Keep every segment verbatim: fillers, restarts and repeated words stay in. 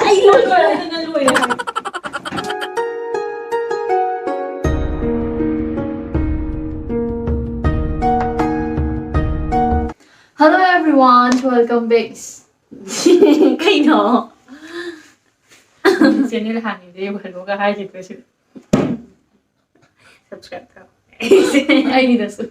ꯑꯩ ꯂꯣꯏ ꯂꯣꯏꯔꯦ, ꯅꯪ ꯂꯣꯏꯔꯦ ꯍꯥꯏ꯫ Hello everyone, welcome back. ꯀꯩꯅꯣ? ꯆꯦꯅꯦꯜ ꯍꯥꯡꯉꯤꯗꯤ ꯍꯜꯂꯣꯒ ꯍꯥꯏꯈꯤꯗꯣꯏꯁꯤ꯫ Subscribe ꯇꯧ꯫ ꯑꯩꯒꯤꯗꯁꯨ꯫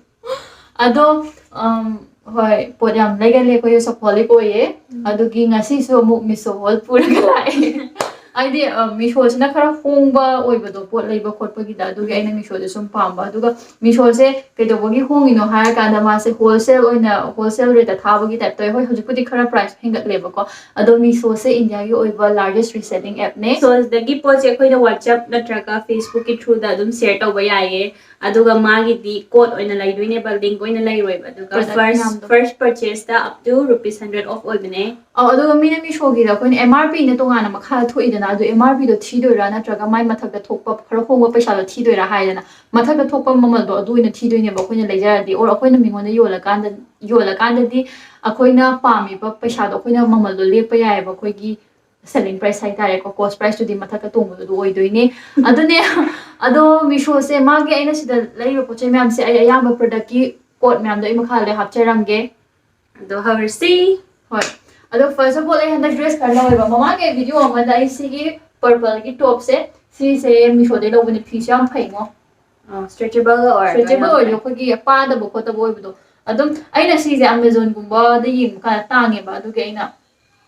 ꯑꯗꯣ, ꯎꯝ, ꯍꯣꯏ, ꯄꯣꯠ ꯌꯥꯝ ꯂꯩꯒꯜꯂꯦ ꯑꯩꯈꯣꯏ, shopaholic ꯑꯣꯏꯌꯦ꯫ ꯎꯝ꯫ ꯑꯗꯨꯒꯤ ꯉꯁꯤꯁꯨ ꯑꯃꯨꯛ Meesho haul ꯄꯨꯔꯒ ꯂꯥꯛꯑꯦ꯫ ꯍꯥꯏꯗꯤ, ꯑ, Meeshoꯁꯤꯅ ꯈꯔ ꯍꯣꯡꯕ ꯑꯣꯏꯕꯗꯣ, ꯄꯣꯠ ꯂꯩꯕ ꯈꯣꯠꯄꯒꯤꯗ, ꯑꯗꯨꯒꯤ ꯎꯝ꯫ ꯑꯩꯅ Meeshoꯁꯦ ꯁꯨꯝ ꯄꯥꯝꯕ꯫ ꯑꯗꯨꯒ Meeshoꯁꯦ ꯀꯩꯗꯧꯕꯒꯤ ꯍꯣꯡꯉꯤꯅꯣ ꯍꯥꯏꯔꯀꯥꯟꯗ, ꯃꯥꯁꯦ wholesale ꯑꯣꯏꯅ, wholesale rateꯇ ꯊꯥꯕꯒꯤ type ꯇꯧꯋꯦ꯫ ꯍꯣꯏ, ꯍꯧꯖꯤꯛꯄꯨꯗꯤ ꯈꯔ price ꯍꯦꯟꯒꯠꯂꯦꯕꯀꯣ, ꯑꯗꯣ Meeshoꯁꯦ Indiaꯒꯤ ꯑꯣꯏꯕ largest reselling appꯅꯦ꯫ Meeshoꯗꯒꯤ ꯄꯣꯠꯁꯦ ꯑꯩꯈꯣꯏꯅ WhatsApp ꯅꯠꯇ꯭ꯔꯒ Facebookꯀꯤ throughꯗ ꯑꯗꯨꯝ share ꯇꯧꯕ ꯌꯥꯏꯌꯦ꯫ ꯑꯗꯨꯒ ꯃꯥꯒꯤꯗꯤ code ꯑꯣꯏꯅ ꯂꯩꯗꯣꯏꯅꯦꯕ, link ꯑꯣꯏꯅ ꯂꯩꯔꯣꯏꯕ꯫ ꯑꯗꯨꯒ product first, ꯃꯌꯥꯝꯗꯣ꯫ First purchaseꯇ up to rupees hundred off ꯑꯣꯏꯕꯅꯦ꯫ ꯑꯧ, ꯑꯗꯨꯒ ꯃꯤꯅ Meeshoꯒꯤꯗ ꯑꯩꯈꯣꯏꯅ M R Pꯅ ꯇꯣꯉꯥꯟꯅ ꯃꯈꯥꯗ ꯊꯣꯛꯏꯗꯅ, ꯑꯗꯨ M R Pꯗꯣ ꯊꯤꯗꯣꯏꯔꯥ ꯅꯠꯇ꯭ꯔꯒ ꯃꯥꯏ ꯃꯊꯛꯇ ꯊꯣꯛꯄ ꯈꯔ ꯍꯣꯡꯕ ꯄꯩꯁꯥꯗꯣ ꯊꯤꯗꯣꯏꯔꯥ ꯍꯥꯏꯗꯅ, ꯃꯊꯛꯇ ꯊꯣꯛꯄ ꯃꯃꯜꯗꯣ ꯑꯗꯨ ꯑꯣꯏꯅ ꯊꯤꯗꯣꯏꯅꯦꯕ ꯑꯩꯈꯣꯏꯅ ꯂꯩꯖꯔꯗꯤ, or ꯑꯩꯈꯣꯏꯅ ꯃꯤꯉꯣꯟꯗ ꯌꯣꯜꯂꯀꯥꯟꯗ, ꯌꯣꯜꯂꯀꯥꯟꯗꯗꯤ ꯑꯩꯈꯣꯏꯅ ꯄꯥꯝꯃꯤꯕ ꯄꯩꯁꯥꯗꯣ ꯑꯩꯈꯣꯏꯅ ꯃꯃꯜꯗꯣ ꯂꯦꯞꯄ ꯌꯥꯏꯑꯕ, ꯑꯩꯈꯣꯏꯒꯤ selling price ꯍꯥꯏꯇꯥꯔꯦꯀꯣ, cost priceꯇꯨꯗꯤ ꯃꯊꯛꯇ ꯇꯣꯡꯕꯗꯣ ꯑꯗꯨ ꯑꯣꯏꯗꯣꯏꯅꯦ꯫ ꯑꯗꯨꯅꯦ, ꯑꯗꯣ Meeshoꯁꯦ ꯃꯥꯒꯤ ꯑꯩꯅ ꯁꯤꯗ ꯂꯩꯔꯤꯕ ꯄꯣꯠ ꯆꯩ ꯃꯌꯥꯝꯁꯦ ꯑꯩ ꯑꯌꯥꯝꯕ productꯀꯤ code ꯃꯌꯥꯝꯗꯣ ꯑꯩ ꯃꯈꯥꯗ ꯂꯣꯏ ꯍꯥꯞꯆꯔꯝꯒꯦ꯫ ꯑꯗꯣ ꯍꯧꯔꯁꯤ꯫ ꯍꯣꯏ꯫ ꯑꯗꯣ first of all, ꯑꯩ ꯍꯟꯗꯛ dress ꯈꯔ ꯂꯧꯋꯦꯕ꯫ ꯃꯃꯥꯡꯒꯤ video ꯑꯃꯗ ꯑꯩ ꯁꯤꯒꯤ purpleꯒꯤ topꯁꯦ, ꯁꯤꯁꯦ Meeshoꯗꯩ ꯂꯧꯕꯅꯦ꯫ ꯐꯤꯁꯨ ꯌꯥꯝ ꯐꯩꯉꯣ꯫ ꯑ, stretchable ꯑꯣꯏꯔꯒ stretchable ꯌꯥꯝ ꯑꯣꯏꯔꯗꯤ ꯐꯩ꯫ ꯑꯩꯈꯣꯏꯒꯤ ꯄꯥꯗꯕ ꯈꯣꯠꯇꯕ ꯑꯣꯏꯕꯗꯣ꯫ ꯑꯗꯨꯝ ꯑꯩꯅ ꯁꯤꯁꯦ Amazonꯒꯨꯝꯕꯗ ꯌꯦꯡꯕ ꯀꯥꯟꯗ ꯇꯥꯡꯉꯦꯕ, ꯑꯗꯨꯒꯤ ꯑꯩꯅ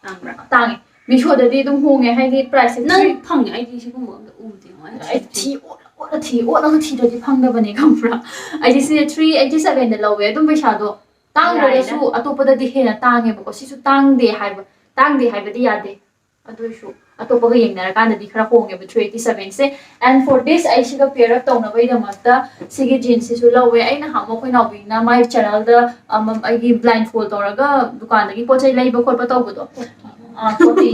ꯇꯥꯡꯕ꯭ꯔꯥ? ꯇꯥꯡꯉꯦ꯫ Meeshoꯗꯗꯤ ꯑꯗꯨꯝ ꯍꯣꯡꯉꯦ, ꯍꯥꯏꯗꯤ priceꯁꯦ ꯅꯪ three ꯐꯪꯉꯦ, ꯑꯩꯗꯤ ꯁꯤꯒꯨꯝꯕ ꯑꯝꯇ ꯎꯗꯦꯉꯣ꯫ ꯑꯩ ꯑꯩ ꯊꯤ ꯑꯣꯠꯂ ꯑꯣꯠꯂ ꯊꯤ, ꯑꯣꯠꯂꯒ ꯊꯤꯗ꯭ꯔꯗꯤ ꯐꯪꯗꯕꯅꯦ, ꯈꯪꯕ꯭ꯔꯥ? ꯑꯩꯗꯤ ꯁꯤꯁꯦ three eighty sevenꯗ ꯂꯧꯋꯦ꯫ ꯑꯗꯨꯝ ꯄꯩꯁꯥꯗꯣ ꯇꯥꯡꯗ꯭ꯔꯒꯁꯨ ꯌꯥꯏꯗ꯫ ꯑꯇꯣꯞꯄꯗꯗꯤ ꯍꯦꯟꯅ ꯇꯥꯡꯉꯦꯕꯀꯣ꯫ ꯁꯤꯁꯨ ꯇꯥꯡꯗꯦ ꯍꯥꯏꯕ, ꯇꯥꯡꯗꯦ ꯍꯥꯏꯕꯗꯤ ꯌꯥꯗꯦ꯫ ꯑꯗꯨ ꯑꯣꯏꯔꯁꯨ ꯑꯇꯣꯞꯄꯒ ꯌꯦꯡꯅꯔꯀꯥꯟꯗꯗꯤ ꯈꯔ ꯍꯣꯡꯉꯦꯕ three eighty sevenꯁꯦ꯫ And for this, ꯑꯩ ꯁꯤꯒ pair up ꯇꯧꯅꯕꯒꯤꯗꯃꯛꯇ ꯁꯤꯒꯤ jeansꯁꯤꯁꯨ ꯂꯧꯋꯦ꯫ ꯑꯩꯅ ꯍꯥꯃꯨꯛ ꯑꯩꯈꯣꯏ ꯅꯥꯎꯕꯤꯅ ꯃꯥꯏ channelꯗ, ꯑꯃ, ꯑꯩꯒꯤ blindfold ꯇꯧꯔꯒ ꯗꯨꯀꯥꯟꯗꯒꯤ ꯄꯣꯠ ꯆꯩ ꯂꯩꯕ ꯈꯣꯠꯄ ꯇꯧꯕꯗꯣ꯫ ꯑꯥ, ꯀꯣꯇꯤ꯫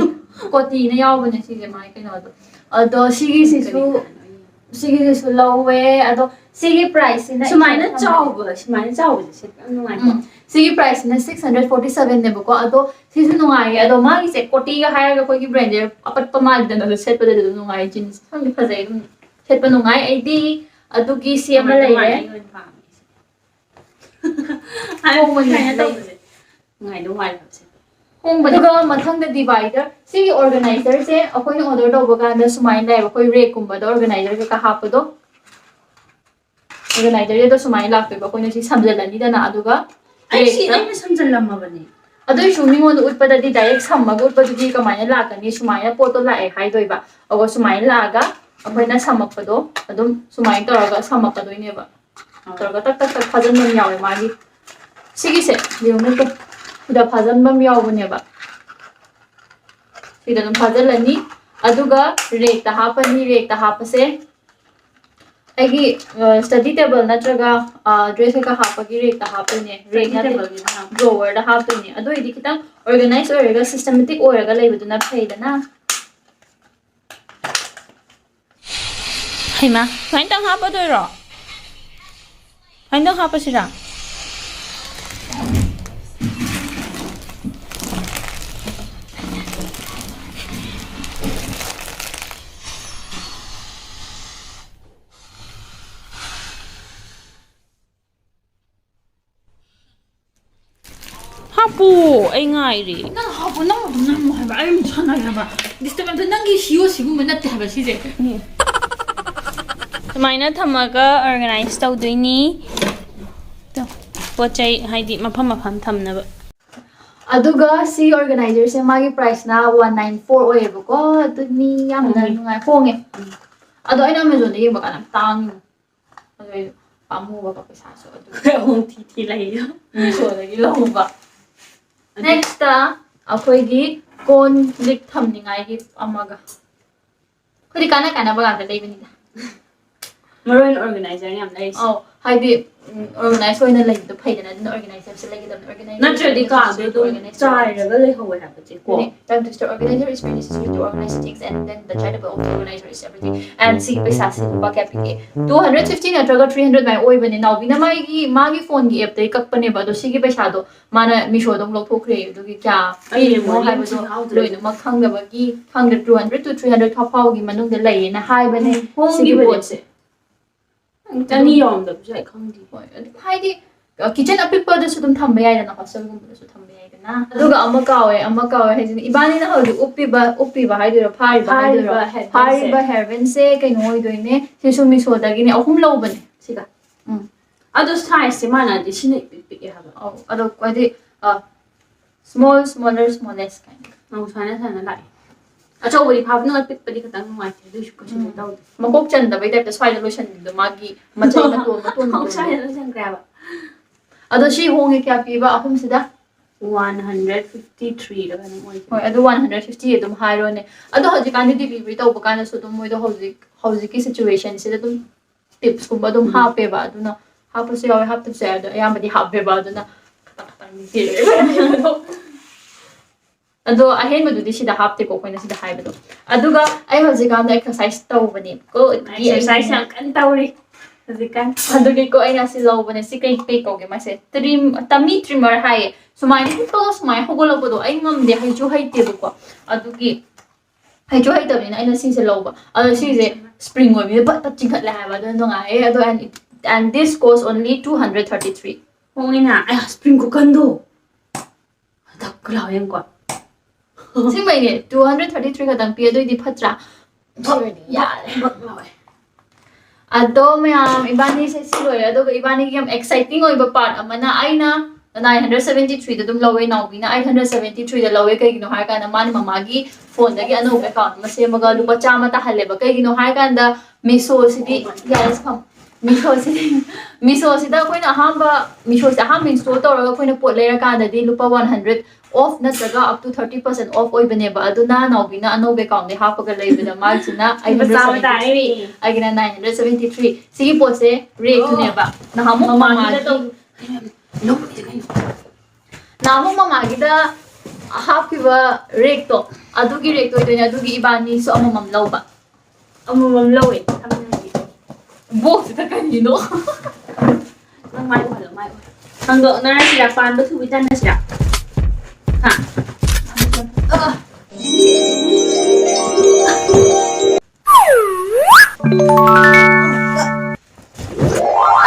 ꯀꯣꯇꯤꯅ ꯌꯥꯎꯕꯅꯦ ꯁꯤꯁꯦ, ꯃꯥꯏ ꯀꯩꯅꯣꯗꯣ꯫ ꯑꯗꯣ ꯁꯤꯒꯤꯁꯤꯁꯨ ꯁꯤꯒꯤꯁꯤꯁꯨ ꯂꯧꯋꯦ꯫ ꯑꯗꯣ ꯁꯤꯒꯤ priceꯁꯤꯅ ꯁꯨꯃꯥꯏꯅ ꯆꯥꯎꯕ ꯁꯨꯃꯥꯏꯅ ꯆꯥꯎꯕꯁꯦ ꯁꯦꯠꯄ ꯌꯥꯝ ꯅꯨꯡꯉꯥꯏꯀꯣ꯫ ꯎꯝ, ꯁꯤꯒꯤ priceꯁꯤꯅ six hundred forty sevenꯅꯦꯕꯀꯣ꯫ ꯑꯗꯣ ꯁꯤꯁꯨ ꯅꯨꯡꯉꯥꯏꯌꯦ꯫ ꯑꯗꯣ ꯃꯥꯒꯤꯁꯦ ꯀꯣꯇꯤꯒ ꯍꯥꯏꯔꯒ ꯑꯩꯈꯣꯏꯒꯤ branded ꯑꯄꯠꯄ ꯃꯥꯜꯂꯤꯗꯅ, ꯑꯗꯣ ꯁꯦꯠꯄꯗꯗꯤ ꯑꯗꯨꯝ ꯅꯨꯡꯉꯥꯏ꯫ Jeans ꯈꯪꯗꯦ, ꯐꯖꯩ ꯑꯗꯨꯝ, ꯁꯦꯠꯄ ꯅꯨꯡꯉꯥꯏ꯫ ꯑꯩꯗꯤ ꯑꯗꯨꯒꯤ ꯁꯤ ꯑꯃ ꯃꯥꯅ ꯂꯩꯔꯦ꯫ ꯃꯥꯅ ꯑꯩ ꯑꯣꯏꯅ ꯄꯥꯝꯃꯦ꯫ ꯍꯣꯡꯕꯅꯦ꯫ ꯁꯨꯃꯥꯏꯅ ꯇꯧꯕꯁꯦ ꯅꯨꯡꯉꯥꯏꯗꯧ ꯃꯥꯜꯂꯦ ꯍꯥꯏꯕꯁꯦ꯫ ꯑꯗꯨꯒ ꯃꯊꯪꯗ divider꯫ ꯁꯤꯒꯤ organizerꯁꯦ ꯑꯩꯈꯣꯏꯅ order ꯇꯧꯕ ꯀꯥꯟꯗ ꯁꯨꯃꯥꯏꯅ ꯂꯩꯌꯦꯕ꯫ ꯑꯩꯈꯣꯏ rackꯀꯨꯝꯕꯗ organizer ꯀꯩꯀꯥ ꯍꯥꯞꯄꯗꯣ, organizerꯗꯣ ꯁꯨꯃꯥꯏꯅ ꯂꯥꯛꯇꯣꯏꯕ꯫ ꯑꯩꯈꯣꯏꯅ ꯁꯤ ꯁꯝꯖꯜꯂꯅꯤꯗꯅ, ꯑꯗꯨꯒ ꯑꯩ ꯁꯤ rackꯇ ꯑꯩꯅ ꯁꯝꯖꯜꯂꯝꯃꯕꯅꯦ꯫ ꯑꯗꯨꯏꯁꯨ ꯃꯤꯉꯣꯟꯗ ꯎꯠꯄꯗꯗꯤ direct ꯁꯝꯃꯒ ꯎꯠꯄꯗꯨꯗꯤ ꯀꯃꯥꯏꯅ ꯂꯥꯛꯀꯅꯤ? ꯁꯨꯃꯥꯏꯅ ꯄꯣꯠꯇꯣ ꯂꯥꯛꯑꯦ ꯍꯥꯏꯗꯣꯏꯕ꯫ ꯑꯗꯨꯒ ꯁꯨꯃꯥꯏꯅ ꯂꯥꯛꯑꯒ ꯑꯩꯈꯣꯏꯅ ꯁꯝꯃꯛꯄꯗꯣ ꯑꯗꯨꯝ ꯁꯨꯃꯥꯏꯅ ꯇꯧꯔꯒ ꯁꯝꯃꯛꯀꯗꯣꯏꯅꯦꯕ꯫ ꯇꯧꯔꯒ ꯇꯛ ꯇꯛ ꯇꯛ ꯐꯥꯖꯤꯟꯕ ꯑꯃ ꯌꯥꯎꯋꯦ ꯃꯥꯒꯤ꯫ ꯁꯤꯒꯤꯁꯦ ꯌꯦꯡꯉꯨꯅꯦ, ꯁꯤꯗ ꯐꯥꯖꯤꯟꯕ ꯑꯃ ꯌꯥꯎꯕꯅꯦꯕ꯫ ꯁꯤꯗ ꯑꯗꯨꯝ ꯐꯥꯖꯤꯜꯂꯅꯤ꯫ ꯑꯗꯨꯒ rackꯇ ꯍꯥꯞꯄꯅꯤ꯫ Rackꯇ ꯍꯥꯞꯄꯁꯦ ꯑꯩꯒꯤ study table ꯅꯠꯇ꯭ꯔꯒ dress ꯀꯩꯀꯥ ꯍꯥꯞꯄꯒꯤ rackꯇ ꯍꯥꯞꯇꯣꯏꯅꯦ꯫ Rack Study ꯅꯠꯇꯦ, tableꯒꯤꯗ ꯍꯥꯞꯄꯣ꯫ Drawerꯗ ꯍꯥꯞꯇꯣꯏꯅꯦ꯫ ꯑꯗꯨ ꯑꯣꯏꯔꯗꯤ ꯈꯤꯇꯪ organize ꯑꯣꯏꯔꯒ systematic ꯑꯣꯏꯔꯒ ꯂꯩꯕꯗꯨꯅ ꯐꯩꯗꯅ꯫ ꯍꯩꯃꯥ, ꯁꯨꯃꯥꯏꯅꯇꯪ ꯍꯥꯞꯄꯗꯣꯏꯔꯣ? ꯁꯨꯃꯥꯏꯅꯇꯪ ꯍꯥꯞꯄꯁꯤꯔꯥ? ꯍꯥꯞꯄꯨ, ꯑꯩ ꯉꯥꯏꯔꯤ꯫ ꯅꯪ ꯍꯥꯞꯄꯣ, ꯅꯪ ꯑꯗꯨꯝ ꯅꯝꯃꯣ ꯍꯥꯏꯕ, ꯑꯩ ꯑꯃꯨꯛ ꯁꯥꯟꯅꯒꯦ ꯍꯥꯏꯕ꯫ Disturb ꯇꯧ, ꯅꯪꯒꯤ ꯁꯤꯌꯣ ꯁꯤꯒꯨꯝꯕ ꯅꯠꯇꯦ ꯍꯥꯏꯕ ꯁꯤꯁꯦ꯫ ꯁꯨꯃꯥꯏꯅ ꯊꯝꯃꯒ organize ꯇꯧꯗꯣꯏꯅꯤ꯫ ꯇꯣ, ꯄꯣꯠ ꯆꯩ ꯍꯥꯏꯗꯤ ꯃꯐꯝ ꯃꯐꯝ ꯊꯝꯅꯕ꯫ ꯑꯗꯨꯒ ꯁꯤ organizerꯁꯦ ꯃꯥꯒꯤ priceꯅ one nine four ꯑꯣꯏꯌꯦꯕꯀꯣ꯫ ꯑꯗꯨꯅꯤ ꯌꯥꯝꯅ ꯍꯣꯡꯉꯦ꯫ ꯅꯨꯡꯉꯥꯏ, ꯍꯣꯡꯉꯦ꯫ ꯑꯗꯣ ꯑꯩꯅ Amazonꯗ ꯌꯦꯡꯕ ꯀꯥꯟꯗ ꯌꯥꯝ ꯇꯥꯡꯉꯤ꯫ ꯑꯗꯨ ꯑꯩ ꯄꯥꯝꯃꯨꯕꯀꯣ ꯄꯩꯁꯥꯁꯨ꯫ ꯑꯗꯨ ꯑꯍꯨꯝ ꯊꯤ ꯊꯤ ꯂꯩꯌꯣ꯫ Meeshoꯗꯒꯤ ꯂꯧꯕ꯫ Nextꯇ ꯑꯩꯈꯣꯏꯒꯤ ꯀꯣꯟ ꯂꯤꯛ ꯊꯝꯅꯤꯡꯉꯥꯏꯒꯤ ꯑꯃꯒ꯫ ꯑꯩꯈꯣꯏꯗꯤ ꯀꯥꯟꯅ ꯀꯥꯟꯅꯕ ꯉꯥꯛꯇ ꯂꯩꯕꯅꯤꯗ꯫ ꯃꯔꯨ ꯑꯣꯏꯅ organizerꯅ ꯌꯥꯝ ꯂꯩꯔꯤꯁꯦ꯫ ꯑꯧ, ꯍꯥꯏꯗꯤ ꯑꯣꯔꯒꯅꯥꯏꯁ ꯑꯣꯏꯅ ꯂꯩꯕꯗꯣ ꯐꯩꯗꯅ, ꯑꯗꯨꯅ ꯑꯣꯔꯒꯅꯥꯏꯖꯔꯁꯦ ꯂꯩꯒꯗꯕꯅꯤ꯫ Organizer ꯅꯠꯇ꯭ꯔꯗꯤ ꯀꯥꯗꯣ ꯑꯗꯨꯝ ꯆꯥꯏꯔꯒ ꯂꯩꯍꯧꯋꯦ ꯍꯥꯏꯕ ꯆꯦꯀꯣ꯫ Time to start organizer is very necessary to organize things and then the charitable of the organizer is everything. And ꯁꯤꯒꯤ ꯄꯩꯁꯥꯁꯤ ꯂꯨꯄꯥ ꯀꯌꯥ ꯄꯤꯒꯦ? Two hundred fifty ꯅꯠꯇ꯭ꯔꯒ three hundred ꯃꯥꯏ ꯑꯣꯏꯕꯅꯦ꯫ ꯅꯥꯎꯕꯤꯅ ꯃꯥꯒꯤ ꯃꯥꯒꯤ ꯐꯣꯟꯒꯤ ꯑꯦꯞꯇꯒꯤ ꯀꯛꯄꯅꯦꯕ꯫ ꯑꯗꯣ ꯁꯤꯒꯤ ꯄꯩꯁꯥꯗꯣ ꯃꯥꯅ ꯃꯤꯁꯣꯗ ꯑꯃꯨꯛ ꯂꯧꯊꯣꯛꯈ꯭ꯔꯦ꯫ ꯑꯗꯨꯒꯤ ꯀꯌꯥ ꯑꯩ ꯄꯤꯔꯤꯅꯣ ꯃꯣꯏ ꯍꯥꯏꯕꯗꯣ ꯌꯥꯎꯗ꯭ꯔꯦ꯫ ꯂꯣꯏꯅꯃꯛ ꯈꯪꯗꯕꯒꯤ ꯈꯪꯗ꯭ꯔꯦ꯫ Two hundred to three hundred ꯐꯥꯎꯒꯤ ꯃꯅꯨꯡꯗ ꯂꯩꯌꯦꯅ ꯍꯥꯏꯕꯅꯦ꯫ ꯁꯤꯒꯤ ꯍꯣꯡꯈꯤꯕꯅꯦ꯫ ꯄꯣꯠꯁꯦ ꯆꯅꯤ ꯌꯧꯔꯝꯗꯕꯁꯨ ꯑꯩ ꯈꯪꯗꯦ꯫ ꯍꯣꯏ, ꯑꯗꯨꯝ ꯍꯥꯏꯗꯤ ꯀꯤꯆꯟ ꯑꯄꯤꯛꯄꯗꯁꯨ ꯑꯗꯨꯝ ꯊꯝꯕ ꯌꯥꯏꯗꯅ, ꯍꯣꯁꯇꯦꯜꯒꯨꯝꯕꯗꯁꯨ ꯊꯝꯕ ꯌꯥꯏꯗꯅ꯫ ꯑꯗꯨꯒ ꯑꯃ ꯀꯥꯎꯋꯦ, ꯑꯃ ꯀꯥꯎꯋꯦ ꯍꯥꯏꯁꯤꯅ ꯏꯕꯥꯅꯤꯅ ꯍꯧꯖꯤꯛ ꯎꯞꯄꯤꯕ ꯎꯞꯄꯤꯕ ꯍꯥꯏꯗꯣꯏꯔꯣ, ꯐꯥꯔꯤꯕ ꯍꯥꯏꯗꯣꯏꯔꯣ, ꯐꯥꯔꯤꯕ headband ꯁꯦ꯫ ꯐꯥꯔꯤꯕ headband ꯁꯦ ꯀꯩꯅꯣ ꯑꯣꯏꯗꯣꯏꯅꯦ꯫ ꯁꯤꯁꯨ ꯃꯤꯁꯣꯗꯒꯤꯅꯦ, ꯑꯍꯨꯝ ꯂꯧꯕꯅꯦ ꯁꯤꯒ꯫ ꯑꯗꯣ size ꯁꯦ ꯃꯥꯟꯅꯗꯦ, ꯁꯤꯅ ꯏꯄꯤꯛ ꯄꯤꯛꯑꯦ ꯍꯥꯏꯕ꯫ ꯑꯧ, ꯑꯗꯣ ꯍꯥꯏꯗꯤ small, smaller, smallest ꯀꯥꯏꯅ꯫ ꯑꯧ, ꯁꯨꯃꯥꯏꯅ ꯁꯨꯃꯥꯏꯅ ꯂꯥꯛꯑꯦ꯫ ꯑꯆꯧꯕꯗꯤ ꯐꯥꯕ ꯅꯨꯡꯉꯥꯏ, ꯄꯤꯛꯄꯗꯤ ꯈꯤꯇꯪ ꯅꯨꯡꯉꯥꯏꯇꯦ, ꯑꯗꯨꯏꯁꯨ ꯀꯩꯁꯨ ꯎꯝ꯫ ꯇꯧꯗꯦ꯫ ꯃꯀꯣꯛ ꯆꯟꯗꯕꯩ ꯇꯥꯏꯞꯇ ꯁ꯭ꯋꯥꯏꯗ ꯂꯣꯏꯁꯟꯕꯤꯕꯗꯣ, ꯃꯥꯒꯤ ꯃꯆꯩ ꯃꯇꯣꯟ ꯃꯇꯣꯟ ꯃꯀꯣꯛ ꯃꯇꯣꯟ꯫ ꯁ꯭ꯋꯥꯏꯗ ꯂꯣꯏꯁꯟꯈ꯭ꯔꯦ ꯍꯥꯏꯕ꯫ ꯑꯗꯣ ꯁꯤ ꯍꯣꯡꯉꯦ ꯀꯌꯥ ꯄꯤꯕ ꯑꯍꯨꯝꯁꯤꯗ? One hundred fifty three ꯔ ꯀꯩꯅꯣꯝ ꯑꯣꯏꯈꯤꯕꯅꯦ꯫ ꯍꯣꯏ, ꯑꯗꯨ one hundred fifty ꯑꯗꯨꯝ ꯍꯥꯏꯔꯣꯅꯦ꯫ ꯑꯗꯣ ꯍꯧꯖꯤꯛꯀꯥꯟꯗꯤ delivery ꯇꯧꯕ ꯀꯥꯟꯗꯁꯨ ꯑꯗꯨꯝ ꯃꯣꯏꯗꯣ ꯍꯧꯖꯤꯛ ꯍꯧꯖꯤꯛꯀꯤ situation ꯁꯤꯗ ꯑꯗꯨꯝ tips ꯀꯨꯝꯕ ꯑꯗꯨꯝ ꯎꯝ꯫ ꯍꯥꯞꯄꯦꯕ꯫ ꯑꯗꯨꯅ ꯍꯥꯞꯄꯁꯨ ꯌꯥꯎꯋꯦ, ꯍꯥꯞꯇꯕꯁꯨ ꯌꯥꯎꯋꯦ꯫ ꯑꯗꯣ ꯑꯌꯥꯝꯕꯗꯤ ꯍꯥꯞꯄꯦꯕ꯫ ꯑꯗꯨꯅ ꯈꯤꯇꯪ ꯈꯤꯇꯪꯗꯤ ꯄꯤꯔꯛꯑꯦ꯫ ꯑꯗꯣ ꯑꯍꯦꯟꯕꯗꯨꯗꯤ ꯁꯤꯗ ꯍꯥꯞꯇꯦꯀꯣ, ꯑꯩꯈꯣꯏꯅ ꯁꯤꯗ ꯍꯥꯏꯕꯗꯣ꯫ ꯑꯗꯨꯒ ꯑꯩ ꯍꯧꯖꯤꯛꯀꯥꯟꯗ exercise ꯇꯧꯕꯅꯦꯕꯀꯣ꯫ Exercise ꯌꯥꯝ ꯀꯟꯅ ꯇꯧꯔꯤ ꯍꯧꯖꯤꯛꯀꯥꯟ꯫ ꯑꯗꯨꯒꯤꯀꯣ ꯑꯩꯅ ꯁꯤ ꯂꯧꯕꯅꯦ꯫ ꯁꯤ ꯀꯩ ꯀꯩ ꯀꯧꯒꯦ? ꯃꯥꯁꯦ trim, tummy trimmer ꯍꯥꯏꯌꯦ꯫ ꯁꯨꯃꯥꯏꯅ ꯍꯤꯞꯄꯒ ꯁꯨꯃꯥꯏꯅ ꯍꯧꯒꯠꯂꯛꯄꯗꯣ ꯑꯩ ꯉꯝꯗꯦ, ꯍꯩꯁꯨ ꯍꯩꯇꯦꯕꯀꯣ꯫ ꯑꯗꯨꯒꯤ ꯍꯩꯁꯨ ꯍꯩꯇꯕꯅꯤꯅ ꯑꯩꯅ ꯁꯤꯁꯦ ꯂꯧꯕ꯫ ꯑꯗꯣ ꯁꯤꯁꯦ spring ꯑꯣꯏꯕꯅꯤꯅ ꯄꯠ ꯄꯠ ꯆꯤꯡꯈꯠꯂꯦ ꯍꯥꯏꯕ꯫ ꯑꯗꯨꯅ ꯅꯨꯡꯉꯥꯏꯌꯦ꯫ ꯑꯗꯣ and, and this cost only two hundred thirty three꯫ ꯍꯣꯡꯉꯤꯅ꯫ ꯑꯩ spring ꯈꯨꯀꯟꯗꯣ ꯍꯟꯗꯛ ꯂꯥꯎ ꯌꯦꯡꯀꯣ꯫ ꯑꯁꯦꯡꯕꯩꯅꯦ, two hundred thirty three ꯈꯛꯇꯪ ꯄꯤ, ꯑꯗꯨꯏꯗꯤ ꯐꯠꯇ꯭ꯔꯥ? ꯌꯥꯔꯦ꯫ ꯕꯛ ꯂꯥꯎꯋꯦ꯫ ꯑꯗꯣ ꯃꯌꯥꯝ, ꯏꯕꯥꯅꯤꯁꯦ ꯁꯤ ꯂꯣꯏꯔꯦ꯫ ꯑꯗꯨꯒ ꯏꯕꯥꯅꯤꯒꯤ ꯌꯥꯝ exciting ꯑꯣꯏꯕ part ꯑꯃꯅ, ꯑꯩꯅ nine hundred seventy three ꯗ ꯑꯗꯨꯝ ꯂꯧꯋꯦ, ꯅꯥꯎꯕꯤꯅ eight hundred seventy three ꯗ ꯂꯧꯋꯦ꯫ ꯀꯩꯒꯤꯅꯣ ꯍꯥꯏꯔꯀꯥꯟꯗ ꯃꯥꯅ ꯃꯃꯥꯒꯤ ꯐꯣꯟꯗꯒꯤ ꯑꯅꯧꯕ account ꯑꯃ ꯁꯦꯝꯃꯒ ꯂꯨꯄꯥ ꯆꯥꯝꯃ ꯇꯥꯍꯜꯂꯦꯕ꯫ ꯀꯩꯒꯤꯅꯣ ꯍꯥꯏꯔꯀꯥꯟꯗ ꯃꯤꯁꯣꯁꯤꯗꯤ, yes, ꯐꯝ-, ꯃꯤꯁꯣꯁꯤ ꯃꯤꯁꯣꯁꯤꯗ ꯑꯩꯈꯣꯏꯅ ꯑꯍꯥꯟꯕ ꯃꯤꯁꯣꯁꯦ ꯑꯍꯥꯟꯕ ꯏꯟꯁꯇꯣꯜ ꯇꯧꯔꯒ ꯑꯩꯈꯣꯏꯅ ꯄꯣꯠ ꯂꯩꯔꯀꯥꯟꯗꯗꯤ ꯂꯨꯄꯥ ꯋꯥꯟ ꯍꯟꯗ꯭ꯔꯦꯠ ꯑꯣꯐ ꯅꯠꯇ꯭ꯔꯒ up two thirty percent of ꯑꯣꯏꯕꯅꯦꯕ꯫ ꯑꯗꯨꯅ ꯅꯥꯎꯕꯤꯅ ꯑꯅꯧꯕ ꯑꯦꯀꯥꯎꯟꯗꯤ ꯍꯥꯞꯄꯒ ꯂꯩꯕꯗ ꯃꯥꯒꯤꯁꯤꯅ ꯑꯩꯠ ꯍꯟꯗ꯭ꯔꯦꯠ ꯁꯚꯦꯟꯇꯤ ꯊ꯭ꯔꯤ, ꯑꯩꯒꯤꯅ ꯅꯥꯏꯟ ꯍꯟꯗ꯭ꯔꯦꯠ ꯁꯦꯚꯦꯟꯇꯤ ꯊ꯭ꯔꯤ꯫ ꯁꯤꯒꯤ ꯄꯣꯠꯁꯦ ꯔꯦꯛꯇꯨꯅꯦꯕ꯫ ꯅꯍꯥꯟꯃꯨꯛ ꯃꯃꯥꯡꯒꯤꯗ ꯃꯃꯥꯒꯤ ꯇꯧ- ꯅꯍꯥꯟꯃꯨꯛ ꯃꯃꯥꯒꯤꯗ ꯍꯥꯞꯈꯤꯕ ꯔꯦꯛꯇꯣ, ꯑꯗꯨꯒꯤ ꯔꯦꯛꯇꯣ ꯑꯣꯏꯗꯣꯏꯅꯦ꯫ ꯑꯗꯨꯒꯤ ꯏꯕꯥꯅꯤꯁꯨ ꯑꯃꯃꯝ ꯂꯧꯕ꯫ ꯑꯃꯃꯝ ꯂꯧꯋꯦ ꯊꯝꯅꯤꯡꯉꯥꯏꯒꯤ꯫ ꯕꯣꯛꯁꯁꯤꯗ ꯀꯔꯤꯅꯣ? ꯅꯪ ꯃꯥꯏ ꯎꯍꯜꯂꯣ, ꯃꯥꯏ ꯎꯍꯜꯂꯣ꯫ ꯍꯥꯡꯗꯣꯛꯅꯔꯁꯤꯔꯥ? ꯄꯥꯟꯕ ꯊꯨꯕꯤ ꯇꯥꯟꯅꯁꯤꯔꯥ? ꯍꯥ? ꯑ꯫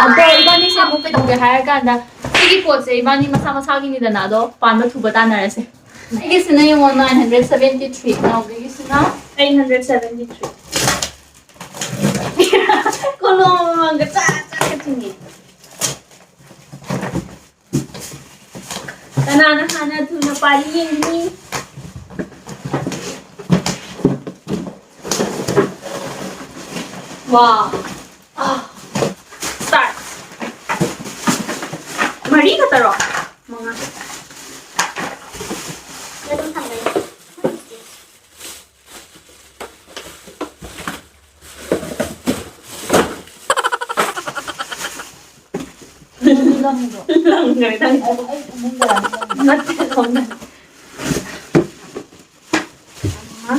ꯑꯗꯣ ꯏꯕꯥꯅꯤꯁꯦ ꯑꯃꯨꯛ ꯀꯩꯗꯧꯒꯦ ꯍꯥꯏꯔꯀꯥꯟꯗ, ꯁꯤꯒꯤ ꯄꯣꯠꯁꯦ ꯏꯕꯥꯅꯤ ꯃꯁꯥ ꯃꯁꯥꯒꯤꯅꯤꯗꯅ, ꯑꯗꯣ ꯄꯥꯟꯕ ꯊꯨꯕ ꯇꯥꯟꯅꯔꯁꯦ꯫ ꯑꯩꯒꯤꯁꯤꯅ ꯌꯦꯡꯉꯣ, ꯅꯥꯏꯟ ꯍꯟꯗ꯭ꯔꯦꯠ ꯁꯚꯦꯟꯇꯤ ꯊ꯭ꯔꯤ, ꯅꯥꯎꯕꯤꯒꯤꯁꯤꯅ ꯑꯩꯠ ꯍꯟꯗ꯭ꯔꯦꯠ ꯁꯚꯦꯟꯇꯤ ꯊ꯭ꯔꯤ꯫ ꯀꯣꯂꯣꯝ ꯑꯃꯃꯝꯒ ꯆꯥ ꯆꯥꯒ ꯆꯤꯡꯉꯦ꯫ ꯀꯅꯥꯅ ꯍꯥꯟꯅ ꯊꯨꯅ ꯄꯥꯔꯤ ꯌꯦꯡꯒꯅꯤ? ꯋꯥ꯫ ꯑꯥ꯫ ꯁ꯭ꯇꯥꯔꯠ꯫ ꯃꯔꯤ ꯈꯛꯇꯔꯣ? ꯃꯉꯥ꯫ ꯑꯗꯨꯝ ꯊꯝꯕꯅꯦ꯫ ꯂꯪꯈ꯭ꯔꯦ ꯅꯪ꯫ ꯑꯩ ꯏꯃꯨꯡꯗ ꯂꯪꯉꯦ꯫ ꯅꯠꯇꯦ, ꯁꯣꯝꯗ꯫ ꯑꯃ꯫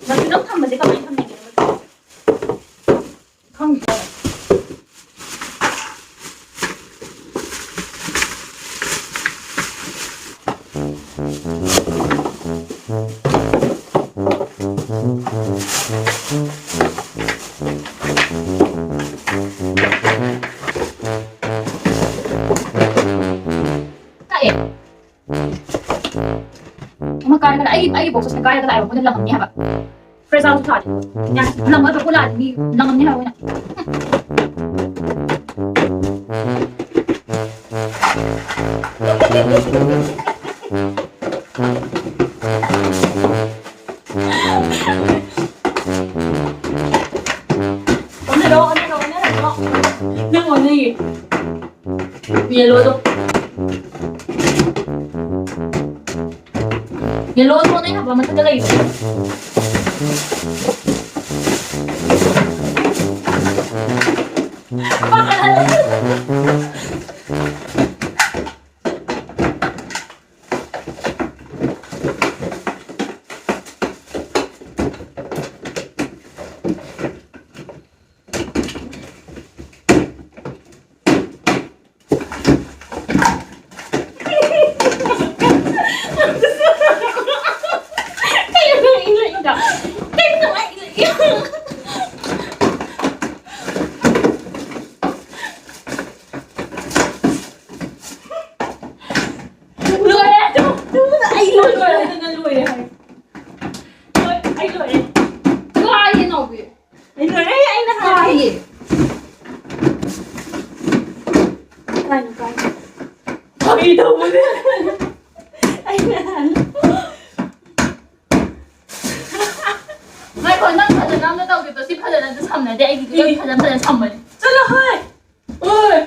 ꯃꯁꯤ ꯑꯗꯨꯝ ꯊꯝꯕꯁꯦ ꯀꯃꯥꯏꯅ ꯊꯝꯅꯤꯡꯒꯦ? ꯈꯪꯗꯦ꯫ ꯇꯥꯛꯑꯦ꯫ ꯑꯃ ꯀꯥꯏꯔꯒ ꯑꯩꯒꯤ, ꯑꯩꯒꯤ ꯕꯣꯛꯁꯁꯦ ꯀꯥꯏꯔꯒ ꯂꯥꯛꯑꯦꯕ, ꯃꯣꯏꯅ ꯂꯪꯉꯝꯅꯤ ꯍꯥꯏꯕ꯫ ꯐ꯭ꯔꯦꯖꯥꯜꯁꯨ ꯊꯥꯗꯦ꯫ ꯌꯥꯅꯤ꯫ ꯂꯪꯉꯒ ꯄꯨꯂꯥꯛꯑꯗꯤ ꯃꯤ ꯂꯪꯉꯝꯅꯤ ꯍꯥꯏꯕ ꯃꯣꯏꯅ꯫ ꯀꯣꯟꯁꯤꯜꯂꯣ꯫ Yellow ꯗꯣ꯫ Yellow ꯗꯣ ꯅꯪ ꯍꯥꯞꯄ ꯃꯊꯛꯇ ꯂꯩꯕꯗꯣ꯫ ꯂꯣꯏꯔꯦ꯫ ꯑꯩ ꯂꯣꯏꯔꯦ꯫ ꯂꯣꯏꯔꯦ꯫ ꯂꯣꯏ-, ꯑꯩ ꯂꯣꯏꯔꯦ꯫ ꯀꯥꯏꯌꯦ ꯅꯥꯎꯕꯤ꯫ ꯑꯩ ꯂꯣꯏꯔꯦ, ꯑꯩꯅ ꯍꯥꯟꯅ꯫ ꯀꯥꯏꯌꯦ꯫ ꯀꯥꯏꯅꯣ, ꯀꯥꯏꯅꯣ꯫ ꯐꯥꯒꯤ ꯇꯧꯕꯅꯦ꯫ ꯑꯩꯅ ꯍꯥꯟꯅ꯫ ꯉꯥꯏꯈꯣ, ꯅꯪ ꯐꯖꯅ ꯑꯝꯇ ꯇꯧꯒꯦꯗꯣ, ꯁꯤ ꯐꯖꯅ ꯑꯝꯇ ꯁꯝꯅꯗꯦ, ꯑꯩꯒꯤꯗꯤ ꯂꯣꯏ ꯐꯖ ꯐꯖꯅ ꯁꯝꯕꯅꯦ꯫ ꯆꯠꯂꯣ ꯍꯣꯏ꯫ ꯑꯣꯏ꯫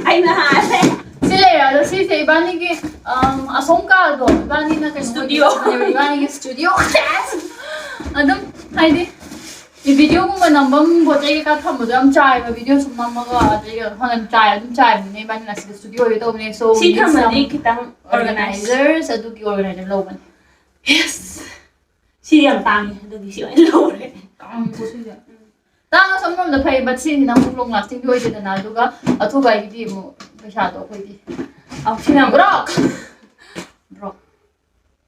ꯑꯩꯅ ꯍꯥꯏꯔꯦ꯫ ꯁꯤ ꯂꯩꯔꯦ, ꯑꯗꯣ ꯁꯤꯁꯦ ꯏꯕꯥꯅꯤꯒꯤ, ꯑꯝ, ꯑꯁꯣꯝ ꯀꯥꯗꯣ ꯏꯕꯥꯅꯤꯅ ꯀꯩꯅꯣ Studio. ꯑꯣꯏꯕꯅꯦꯕ, ꯏꯕꯥꯅꯤꯒꯤ studio꯫ ꯑꯗꯨꯝ ꯍꯥꯏꯗꯤ ꯚꯤꯗꯤꯑꯣꯒꯨꯝꯕ ꯅꯝꯐꯝ ꯄꯣꯠ ꯆꯩ ꯀꯩꯀꯥ ꯊꯝꯕꯗꯣ ꯌꯥꯝ ꯆꯥꯏꯕ, ꯚꯤꯗꯤꯑꯣ ꯁꯨꯝ ꯅꯝꯃꯒ ꯑꯗꯩ ꯍꯣꯏ ꯌꯥꯝ ꯆꯥꯏ, ꯑꯗꯨꯝ ꯆꯥꯏꯕꯅꯤꯅ ꯏꯕꯥꯅꯤꯅ ꯑꯁꯤꯗ studio ꯑꯣꯏꯒꯦ ꯇꯧꯕꯅꯦ꯫ So, ꯁꯤ we need ꯊꯝꯃꯗꯤ some ꯈꯤꯇꯪ organize. Organizers, ꯑꯗꯨꯒꯤ organizer ꯂꯧꯕꯅꯦ꯫ Yes. ꯁꯤ ꯌꯥꯝ ꯇꯥꯡꯉꯦ, ꯑꯗꯨꯒꯤ ꯁꯤ ꯑꯣꯏꯅ ꯂꯧꯔꯦ꯫ ꯇꯥꯡꯉꯤꯀꯣ ꯁꯤꯁꯦ꯫ ꯇꯥꯡꯉꯁꯨ ꯑꯃꯔꯣꯝꯗ ꯐꯩ, but ꯁꯤꯁꯤꯅ ꯑꯃꯨꯛ long lasting ꯗꯤ ꯑꯣꯏꯗꯦꯗꯅ, ꯑꯗꯨꯒ ꯑꯊꯨꯕ ꯍꯥꯏꯒꯤꯗꯤ ꯑꯃꯨꯛ ꯄꯩꯁꯥꯗꯣ ꯑꯩꯈꯣꯏꯗꯤ ꯑꯧ, ꯁꯤꯅ ꯑꯃꯨꯛ broke. Broke.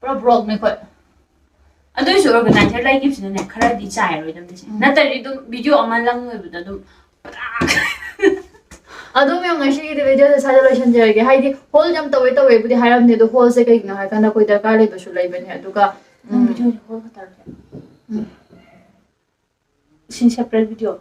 ꯄꯨꯔꯥ broke ꯅꯦ ꯑꯩꯈꯣꯏ꯫ ꯑꯗꯨꯏꯁꯨ organizer ꯂꯩꯈꯤꯕꯁꯤꯅꯅꯦ, ꯈꯔꯗꯤ ꯆꯥꯏꯔꯣꯏꯗꯕꯅꯤꯁꯦ꯫ ꯎꯝ꯫ ꯅꯠꯇ꯭ꯔꯗꯤ ꯑꯗꯨꯝ video ꯑꯃ ꯂꯪꯉꯣꯏꯕꯗ ꯑꯗꯨꯝ ꯄꯇꯥ꯫ ꯑꯗꯨꯝ ꯌꯥꯝ ꯉꯁꯤꯒꯤꯗꯤ video ꯁꯦ ꯁ꯭ꯋꯥꯏꯗ ꯂꯣꯏꯁꯤꯟꯖꯔꯒꯦ꯫ ꯍꯥꯏꯗꯤ haul ꯌꯥꯝ ꯇꯧꯋꯦ ꯇꯧꯋꯦꯕꯨꯗꯤ ꯍꯥꯏꯔꯝꯅꯦ, ꯑꯗꯣ haul ꯁꯦ ꯀꯩꯒꯤꯅꯣ ꯍꯥꯏꯔꯀꯥꯟꯗ ꯑꯩꯈꯣꯏ ꯗꯔꯀꯥꯔ ꯂꯩꯕꯁꯨ ꯂꯩꯕꯅꯦ, ꯑꯗꯨꯒ, ꯎꯝ, ꯎꯝ, video ꯁꯦ haul ꯈꯛꯇꯔꯣ? ꯎꯝ꯫ ꯁꯤ separate video꯫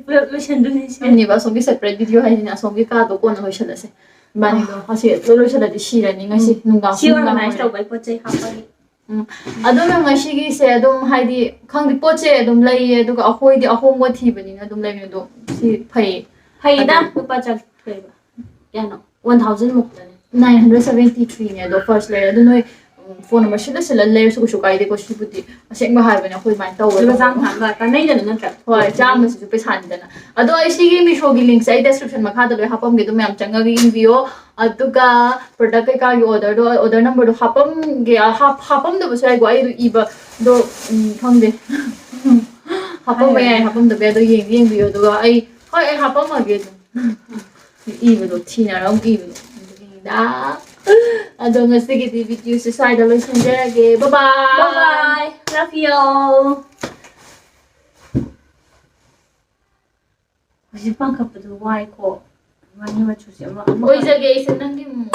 ꯄꯨꯂꯞ ꯂꯣꯏꯁꯟꯗꯣꯏꯅꯤ ꯁꯤ꯫ ꯑꯗꯨꯅꯦꯕ, ꯑꯁꯣꯝꯒꯤ separate video ꯍꯥꯏꯁꯤꯅ ꯑꯁꯣꯝꯒꯤ ꯀꯥꯗꯣ ꯀꯣꯟꯅ ꯂꯣꯏꯁꯜꯂꯁꯦ꯫ ꯏꯕꯥꯅꯤꯗꯣ ꯑꯁꯤ ꯂꯣꯏ ꯂꯣꯏꯁꯜꯂꯗꯤ ꯁꯤꯔꯅꯤ ꯉꯁꯤ ꯅꯨꯡꯗꯥꯡ ꯁꯤ ꯅꯨꯡꯗꯥꯡ organize ꯋꯥꯏꯔꯝ꯫ ꯇꯧꯕꯩ ꯄꯣꯠ ꯆꯩ ꯍꯥꯞꯄꯒꯤ꯫ ꯎꯝ꯫ ꯑꯗꯨꯅ ꯉꯁꯤꯒꯤꯁꯦ ꯑꯗꯨꯝ ꯍꯥꯏꯗꯤ ꯈꯪꯗꯦ, ꯄꯣꯠꯁꯦ ꯑꯗꯨꯝ ꯂꯩꯌꯦ, ꯑꯗꯨꯒ ꯑꯩꯈꯣꯏꯗꯤ ꯑꯍꯣꯡꯕ ꯊꯤꯕꯅꯤꯅ ꯑꯗꯨꯝ ꯂꯩꯕꯅꯦ꯫ ꯑꯗꯣ ꯁꯤ ꯐꯩꯌꯦ꯫ ꯐꯩꯗ꯫ ꯑꯗꯨꯝ ꯂꯨꯄꯥ ꯆꯥ-, ꯀꯩꯕ? ꯀꯌꯥꯅꯣ? One thousand ꯃꯨꯛꯇꯅꯦ꯫ Nine hundred seventy three ꯅꯦ ꯑꯗꯣ first ꯂꯩꯔꯦ꯫ ꯑꯗꯨ ꯅꯣꯏ, ꯎꯝ, phone number ꯁꯤꯜꯂ ꯁꯤꯜꯂ ꯂꯩꯔꯁꯨ ꯀꯩꯁꯨ ꯀꯥꯏꯗꯦꯀꯣ꯫ ꯁꯤꯕꯨꯗꯤ ꯑꯁꯦꯡꯕ ꯍꯥꯏꯕꯅꯦ, ꯑꯩꯈꯣꯏ ꯑꯗꯨꯃꯥꯏꯅ ꯇꯧꯋꯦ꯫ ꯂꯨꯄꯥ ꯆꯥꯝꯃ ꯍꯥꯞꯄ ꯀꯥꯟꯅꯩꯗꯅ ꯅꯠꯇ꯭ꯔꯥ? ꯍꯣꯏ, ꯆꯥꯝꯃꯁꯤꯁꯨ ꯄꯩꯁꯥꯅꯤꯗꯅ꯫ ꯑꯗꯣ ꯑꯩ ꯁꯤꯒꯤ Meeshoꯒꯤ linkꯁꯦ ꯑꯩ description ꯃꯈꯥꯗ ꯂꯣꯏ ꯍꯥꯞꯄꯝꯒꯦ, ꯑꯗꯨꯝ ꯃꯌꯥꯝ ꯆꯪꯉꯒ ꯌꯦꯡꯕꯤꯌꯣ꯫ ꯑꯗꯨꯒ product ꯀꯩꯀꯥꯒꯤ orderꯗꯣ, order numberꯗꯣ ꯍꯥꯞꯄꯝꯒꯦ, ꯍꯥꯞ-, ꯍꯥꯞꯄꯝꯗꯕꯁꯨ ꯌꯥꯏꯀꯣ, ꯑꯩꯗꯣ ꯏꯕꯗꯣ, ꯎꯝ, ꯈꯪꯗꯦ꯫ ꯍꯥꯞꯄꯝꯕ ꯌꯥꯏ, ꯍꯥꯏꯔꯣ꯫ ꯍꯥꯞꯄꯝꯗꯕ ꯌꯥꯏ, ꯑꯗꯣ ꯌꯦꯡꯗꯤ ꯌꯦꯡꯕꯤꯌꯣ꯫ ꯑꯗꯨꯒ ꯑꯩ, ꯍꯣꯏ, ꯑꯩ ꯍꯥꯞꯄꯝꯃꯒꯦ ꯑꯗꯨꯝ꯫ ꯏꯕꯗꯣ ꯊꯤꯅꯔ ꯑꯃꯨꯛ ꯏꯕꯗꯣ꯫ ꯑꯗꯨꯒꯤꯅꯤꯗ꯫ ꯑꯗꯣ ꯉꯁꯤꯒꯤꯗꯤ videoꯁꯦ ꯁ꯭ꯋꯥꯏꯗ ꯂꯣꯏꯁꯤꯟꯖꯔꯒꯦ꯫ Bye bye꯫ Bye bye꯫ Love you all꯫ ꯍꯧꯖꯤꯛ ꯄꯥꯡꯈꯠꯄꯗꯣ ꯋꯥꯏꯀꯣ꯫ ꯃꯥꯒꯤ ꯃꯆꯨꯁꯦ ꯑꯃ, ꯑꯃ ꯑꯣꯏꯖꯒꯦ ꯑꯩꯁꯦ ꯅꯪꯒꯤ ꯃꯣ-,